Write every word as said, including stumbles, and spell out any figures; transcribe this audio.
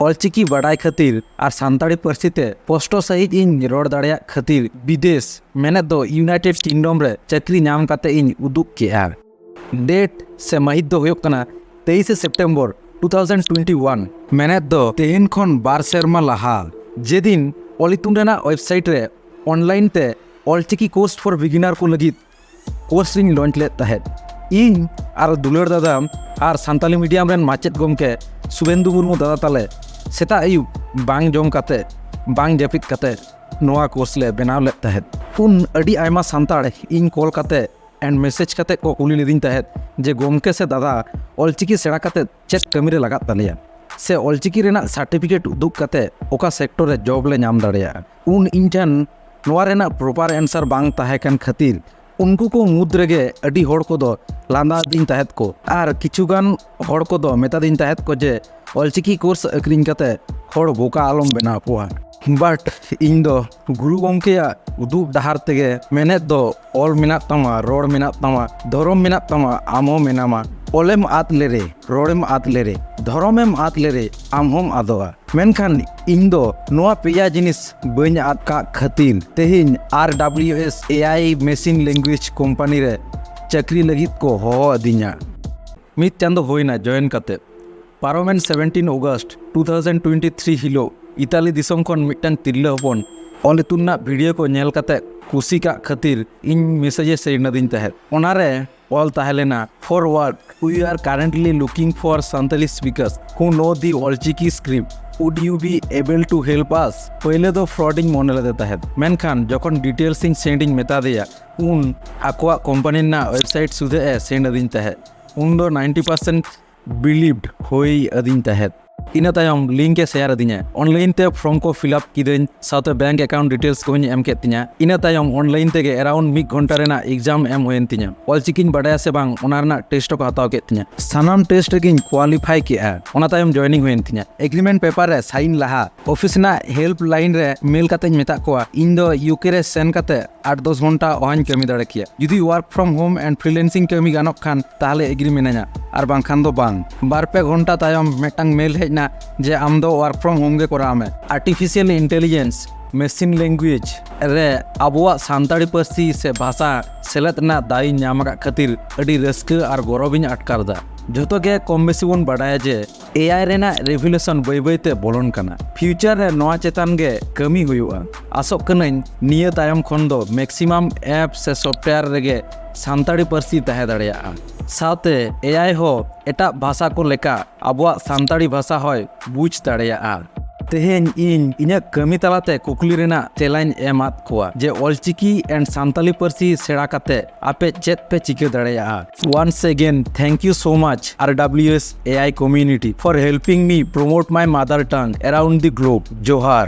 ᱚᱞᱪᱤᱠᱤ ᱵᱟᱰᱟᱭ ᱠᱷᱟᱹᱛᱤᱨ ᱟᱨ ᱥᱟᱱᱛᱟᱲᱤ ᱯᱟᱹᱨᱥᱤ ᱛᱮ ᱯᱚᱥᱴᱚ ᱥᱟᱹᱦᱤᱡ ᱤᱧ ᱨᱚᱲ ᱫᱟᱲᱮᱭᱟᱜ ᱠᱷᱟᱹᱛᱤᱨ ᱵᱤᱫᱮᱥ, ᱢᱮᱱᱮᱫ ᱫᱚ ᱤᱭᱩᱱᱟᱭᱴᱮᱰ ᱠᱤᱝᱰᱚᱢ ᱨᱮ ᱪᱟᱹᱠᱨᱤ ᱧᱟᱢ ᱠᱟᱛᱮ ᱤᱧ ᱩᱫᱩᱜ ᱠᱮᱜᱼᱟ᱾ ᱰᱮᱴ ᱥᱮ ᱢᱟᱹᱦᱤᱛ ᱫᱚ ᱦᱩᱭᱩᱜ ᱠᱟᱱᱟ ᱛᱮᱭᱤᱥᱮ September two thousand twenty one, ᱢᱮᱱᱮᱫ ᱫᱚ ᱛᱮᱦᱮᱧ ᱠᱷᱚᱱ ᱵᱟᱨ ᱥᱮᱨᱢᱟ ᱞᱟᱦᱟ, ᱡᱮᱫᱤᱱ ᱚᱞ ᱤᱛᱩᱱ ᱨᱮᱱᱟᱜ ᱳᱭᱮᱵᱽᱥᱟᱭᱤᱴ ᱨᱮ ᱚᱱᱞᱟᱭᱤᱱ ᱛᱮ ᱚᱞᱪᱤᱠᱤ ᱠᱳᱨᱥ ᱯᱷᱚᱨ ᱵᱤᱜᱤᱱᱟᱨ ᱠᱚ ᱞᱟᱹᱜᱤᱫ ᱠᱳᱨᱥ ᱤᱧ ᱞᱚᱧᱪ ᱞᱮᱫ ᱛᱟᱦᱮᱸᱫ᱾ ᱤᱧ ᱟᱨ ᱫᱩᱞᱟᱹᱲ ᱫᱟᱫᱟ ᱟᱨ ᱥᱟᱱᱛᱟᱞᱤ ᱢᱤᱰᱤᱭᱟᱢ ᱨᱮᱱ ᱢᱟᱪᱮᱫ ᱜᱚᱢᱠᱮ ᱥᱩᱵᱮᱱᱫᱩ ᱢᱩᱨᱢᱩ ᱫᱟᱫᱟ ᱛᱟᱞᱮ ᱥᱮᱛᱟᱜ ᱟᱹᱭᱩᱵ ᱵᱟᱝ ᱡᱚᱢ ᱠᱟᱛᱮ, ᱵᱟᱝ ᱡᱟᱹᱯᱤᱫ ᱠᱟᱛᱮ ᱱᱚᱣᱟ ᱠᱳᱨᱥ ᱞᱮ ᱵᱮᱱᱟᱣ ᱞᱮᱫ ᱛᱟᱦᱮᱸᱫ᱾ ᱩᱱ ᱟᱹᱰᱤ ᱟᱭᱢᱟ ᱥᱟᱱᱛᱟᱲ ᱤᱧ ᱠᱚᱞ ᱠᱟᱛᱮ and message ᱠᱟᱛᱮ ᱠᱚ ᱠᱩᱞᱤ ᱞᱤᱫᱤᱧ ᱛᱟᱦᱮᱸᱫ ᱡᱮ, "ᱜᱚᱢᱠᱮ ᱥᱮ ᱫᱟᱫᱟ, ᱚᱞᱪᱤᱠᱤ ᱥᱮᱬᱟ ᱠᱟᱛᱮ ᱪᱮᱫ ᱠᱟᱹᱢᱤ ᱨᱮ ᱞᱟᱜᱟᱜ ᱛᱟᱞᱮᱭᱟ? ᱥᱮ ᱚᱞᱪᱤᱠᱤ ᱨᱮᱱᱟᱜ ᱥᱟᱨᱴᱤᱯᱷᱤᱠᱮᱴ ᱩᱫᱩᱜ ᱠᱟᱛᱮ ᱚᱠᱟ ᱥᱮᱠᱴᱚᱨ ᱨᱮ ᱡᱚᱵ ᱞᱮ ᱧᱟᱢ ᱫᱟᱲᱮᱭᱟᱜᱼᱟ?" ᱩᱱ ᱤᱧ ᱴᱷᱮᱱ ᱱᱚᱣᱟ ᱨᱮᱱᱟᱜ ᱯᱨᱚᱯᱟᱨ ᱮᱱᱥᱟᱨ ᱵᱟᱝ ᱛᱟᱦᱮᱸ ᱠᱟᱱ ᱠᱷᱟᱹᱛᱤᱨ, ᱩᱱᱠᱩ ᱠᱚ ᱢᱩᱫᱽ ᱨᱮᱜᱮ ᱟᱹᱰᱤ ᱦᱚᱲ ᱠᱚᱫᱚ ᱞᱟᱸᱫᱟ ᱟᱹᱫᱤᱧ ᱛᱟᱦᱮᱸᱫ ᱠᱚ ᱟᱨ ᱠᱤᱪᱷᱩ ᱜᱟᱱ ᱦᱚᱲ ᱠᱚᱫᱚ ᱢᱮᱛᱟᱫᱤᱧ ᱛᱟᱦᱮᱸᱫ ᱠᱚ ᱡᱮ, "ᱚᱞᱪᱤᱠᱤ ᱠᱳᱨᱥ ᱟᱹᱠᱷᱨᱤᱧ ᱠᱟᱛᱮ ᱦᱚᱲ ᱵᱚᱠᱟ ᱟᱞᱚᱢ ᱵᱮᱱᱟᱣ ᱠᱚᱣᱟ᱾" ᱵᱟᱴ ᱤᱧ ᱫᱚ ᱜᱩᱨᱩ ᱜᱚᱢᱠᱮᱭᱟᱜ ᱩᱫᱩᱜ ᱰᱟᱦᱟᱨ ᱛᱮᱜᱮ, ᱢᱮᱱᱮᱫ ᱫᱚ ᱚᱞ ᱢᱮᱱᱟᱜ ᱛᱟᱢᱟ, ᱨᱚᱲ ᱢᱮᱱᱟᱜ ᱛᱟᱢᱟ, ᱫᱷᱚᱨᱚᱢ ᱢᱮᱱᱟᱜ ᱛᱟᱢᱟ, ᱟᱢ ᱦᱚᱸ ᱢᱮᱱᱟᱢᱟ᱾ ᱚᱞᱮᱢ ᱟᱫ ᱞᱮᱨᱮ, ᱨᱚᱲᱮᱢ ᱟᱫ ᱞᱮᱨᱮ, ᱫᱷᱚᱨᱚᱢᱮᱢ ᱟᱫ ᱞᱮᱨᱮ, ᱟᱢ ᱦᱚᱸᱢ ᱟᱫᱚᱜᱼᱟ᱾ ᱢᱮᱱᱠᱷᱟᱱ ᱤᱧ ᱫᱚ ᱱᱚᱣᱟ ᱯᱮᱭᱟ ᱡᱤᱱᱤᱥ ᱵᱟᱹᱧ ᱟᱫ ᱠᱟᱜ ᱠᱷᱟᱹᱛᱤᱨ ᱛᱮᱦᱮᱧ ᱟᱨ W S A I machine language company ᱨᱮ ᱪᱟᱹᱠᱨᱤ ᱞᱟᱹᱜᱤᱫ ᱠᱚ ᱦᱚᱦᱚ ᱟᱹᱫᱤᱧᱟ᱾ ᱢᱤᱫ ᱪᱟᱸᱫᱚ ᱦᱩᱭᱱᱟ ᱡᱚᱭᱮᱱ ᱠᱟᱛᱮ᱾ ᱯᱟᱨᱚᱢᱮᱱ seventeen August two thousand twenty three ᱦᱤᱞᱳᱜ ᱤᱛᱟᱞᱤ ᱫᱤᱥᱚᱢ ᱠᱷᱚᱱ ᱢᱤᱫᱴᱟᱝ ᱛᱤᱨᱞᱟᱹ ᱦᱚᱯᱚᱱ ᱚᱞ ᱤᱛᱩᱱ ᱨᱮᱱᱟᱜ ᱵᱷᱤᱰᱤᱭᱳ ᱠᱚ ᱧᱮᱞ ᱠᱟᱛᱮ ᱠᱩᱥᱤ ᱠᱟᱜ ᱠᱷᱟᱹᱛᱤᱨ ᱤᱧ ᱢᱮᱥᱮᱡᱽ ᱮ ᱥᱮᱱᱰ ᱟᱹᱫᱤᱧ ᱛᱟᱦᱮᱸᱫ᱾ ᱚᱱᱟᱨᱮ ᱚᱞ ᱛᱟᱦᱮᱸ ᱞᱮᱱᱟ, "For work, we are currently looking for Santali speakers who know the Olchiki script. Would you be able to help us?" ᱯᱳᱭᱞᱳ ᱫᱚ ᱯᱷᱨᱚᱰ ᱤᱧ ᱢᱚᱱᱮ ᱞᱮᱫᱮ ᱛᱟᱦᱮᱸᱫ, ᱢᱮᱱᱠᱷᱟᱱ ᱡᱚᱠᱷᱚᱱ ᱰᱤᱴᱮᱞᱥ ᱤᱧ ᱥᱮᱱᱰ ᱤᱧ ᱢᱮᱛᱟ ᱫᱮᱭᱟ, ᱩᱱ ᱟᱠᱚᱣᱟᱜ ᱠᱳᱢᱯᱟᱱᱤ ᱨᱮᱱᱟᱜ ᱣᱮᱵᱥᱟᱭᱤᱴ ᱥᱩᱫᱷᱟᱹ ᱮ ᱥᱮᱱᱰ ᱟᱹᱫᱤᱧ ᱛᱟᱦᱮᱸᱫ᱾ ᱩᱱ ᱫᱚ ᱱᱟᱭᱤᱱᱴᱤ ᱯᱟᱨᱥᱮᱱᱴ ᱵᱤᱞᱤᱵᱷᱰ ᱦᱩᱭ ᱟᱹᱫᱤᱧ ᱛᱟᱦᱮᱸᱫ᱾ ᱤᱱᱟᱹ ᱛᱟᱭᱚᱢ ᱞᱤᱝᱠ ᱮ ᱥᱮᱭᱟᱨ ᱟᱹᱫᱤᱧᱟ᱾ ᱚᱱᱞᱟᱭᱤᱱ ᱛᱮ ᱯᱷᱨᱚᱢ ᱠᱚ ᱯᱷᱤᱞᱟᱯ ᱠᱤᱫᱟᱹᱧ, ᱥᱟᱶᱛᱮ ᱵᱮᱝᱠ ᱮᱠᱟᱣᱩᱱᱴ ᱰᱤᱴᱮᱞᱥ ᱠᱚᱦᱚᱸᱧ ᱮᱢ ᱠᱮᱫ ᱛᱤᱧᱟ᱾ ᱤᱱᱟᱹ ᱛᱟᱭᱚᱢ ᱚᱱᱞᱟᱭᱤᱱ ᱛᱮᱜᱮ ᱮᱨᱟᱣᱩᱱᱰ ᱢᱤᱫ ᱜᱷᱚᱱᱴᱟ ᱨᱮᱱᱟᱜ ᱮᱠᱡᱟᱢ ᱮᱢ ᱦᱩᱭᱮᱱ ᱛᱤᱧᱟ᱾ ᱚᱞᱪᱤᱠᱤᱧ ᱵᱟᱰᱟᱭᱟ ᱥᱮ ᱵᱟᱝ, ᱚᱱᱟ ᱨᱮᱱᱟᱜ ᱴᱮᱥᱴ ᱦᱚᱸᱠᱚ ᱦᱟᱛᱟᱣ ᱠᱮᱫ ᱛᱤᱧᱟ᱾ ᱥᱟᱱᱟᱢ ᱴᱮᱥᱴ ᱨᱮᱜᱮᱧ ᱠᱣᱟᱞᱤᱯᱷᱟᱭ ᱠᱮᱜᱼᱟ᱾ ᱚᱱᱟ ᱛᱟᱭᱚᱢ ᱡᱚᱭᱮᱱᱤᱝ ᱦᱩᱭᱮᱱ ᱛᱤᱧᱟ᱾ ᱮᱜᱽᱨᱤᱢᱮᱱᱴ ᱯᱮᱯᱟᱨ ᱨᱮ ᱥᱟᱭᱤᱱ ᱞᱟᱦᱟ ᱚᱯᱷᱤᱥ ᱨᱮᱱᱟᱜ ᱦᱮᱞᱯ ᱞᱟᱭᱤᱱ ᱨᱮ ᱢᱮᱞ ᱠᱟᱛᱮᱧ ᱢᱮᱛᱟᱫ ᱠᱚᱣᱟ, ᱤᱧ ᱫᱚ ᱤᱭᱩ ᱠᱮ ᱨᱮ ᱥᱮᱱ ᱠᱟᱛᱮ ᱟᱴ ᱫᱚᱥ ᱜᱷᱚᱱᱴᱟ ᱚᱦᱚᱧ ᱠᱟᱹᱢᱤ ᱫᱟᱲᱮ ᱠᱮᱭᱟ᱾ ᱡᱩᱫᱤ work from home and freelancing ᱠᱟᱹᱢᱤ ᱜᱟᱱᱚᱜ ᱠᱷᱟᱱ, ᱛᱟᱦᱞᱮ ᱮᱜᱽᱨᱤ ᱢᱤᱱᱟᱹᱧᱟ᱾ ᱟᱨ ᱵᱟᱝᱠᱷᱟᱱ ᱫᱚ ᱵᱟᱝ᱾ ᱵᱟᱨ ᱯᱮ ᱜᱷᱚᱱᱴᱟ ᱛᱟᱭᱚᱢ ᱢᱤᱫᱴᱟᱝ ᱢᱮᱞ ᱦᱮᱡ ᱮᱱᱟ ᱡᱮ ᱟᱢ ᱫᱚ work from home ᱜᱮ ᱠᱚᱨᱟᱣ ᱢᱮ᱾ Artificial intelligence, machine language ᱨᱮ ᱟᱵᱚᱣᱟᱜ ᱥᱟᱱᱛᱟᱲᱤ ᱯᱟᱹᱨᱥᱤ ᱥᱮ ᱵᱷᱟᱥᱟ ᱥᱮᱞᱮᱫ ᱨᱮᱱᱟᱜ ᱫᱟᱣᱤᱧ ᱧᱟᱢ ᱟᱠᱟᱫ ᱠᱷᱟᱹᱛᱤᱨ ᱟᱹᱰᱤ ᱨᱟᱹᱥᱠᱟᱹ ᱟᱨ ᱜᱚᱨᱚᱵᱤᱧ ᱟᱴᱠᱟᱨ ᱮᱫᱟ᱾ ᱡᱷᱚᱛᱚ ᱜᱮ ᱠᱚᱢ ᱵᱮᱥᱤ ᱵᱚᱱ ᱵᱟᱰᱟᱭᱟ ᱡᱮ ᱮ ᱟᱭ ᱨᱮᱱᱟᱜ revolution ᱵᱟᱹᱭ ᱵᱟᱹᱭ ᱛᱮ ᱵᱚᱞᱚᱱ ᱠᱟᱱᱟ᱾ Future ᱨᱮ ᱱᱚᱣᱟ ᱪᱮᱛᱟᱱ ᱜᱮ ᱠᱟᱹᱢᱤ ᱦᱩᱭᱩᱜᱼᱟ᱾ ᱟᱥᱚᱜ ᱠᱟᱹᱱᱟᱹᱧ ᱱᱤᱭᱟᱹ ᱛᱟᱭᱚᱢ ᱠᱷᱚᱱ ᱫᱚ maximum app ᱥᱮ software ᱨᱮᱜᱮ ᱥᱟᱱᱛᱟᱲᱤ ᱯᱟᱹᱨᱥᱤ ᱛᱟᱦᱮᱸ ᱫᱟᱲᱮᱭᱟᱜᱼᱟ᱾ ᱥᱟᱶᱛᱮ ᱮ ᱟᱭ ᱦᱚᱸ ᱮᱴᱟᱜ ᱵᱷᱟᱥᱟ ᱠᱚ ᱞᱮᱠᱟ ᱟᱵᱚᱣᱟᱜ ᱥᱟᱱᱛᱟᱲᱤ ᱵᱷᱟᱥᱟ ᱦᱚᱸᱭ ᱵᱩᱡᱽ ᱫᱟᱲᱮᱭᱟᱜᱼᱟ᱾ ᱛᱮᱦᱮᱧ ᱤᱧ ᱤᱧᱟᱹᱜ ᱠᱟᱹᱢᱤ ᱛᱟᱞᱟᱛᱮ ᱠᱩᱠᱞᱤ ᱨᱮᱱᱟᱜ ᱛᱮᱞᱟᱧ ᱮᱢ ᱟᱫ ᱠᱚᱣᱟ ᱡᱮ ᱚᱞᱪᱤᱠᱤ and ᱥᱟᱱᱛᱟᱞᱤ ᱯᱟᱹᱨᱥᱤ ᱥᱮᱬᱟ ᱠᱟᱛᱮ ᱟᱯᱮ ᱪᱮᱫ ᱯᱮ ᱪᱤᱠᱟᱹ ᱫᱟᱲᱮᱭᱟᱜᱼᱟ? Once again, thank you so much, R W S A I community, for helping me promote my mother tongue around the globe. ᱡᱚᱦᱟᱨ᱾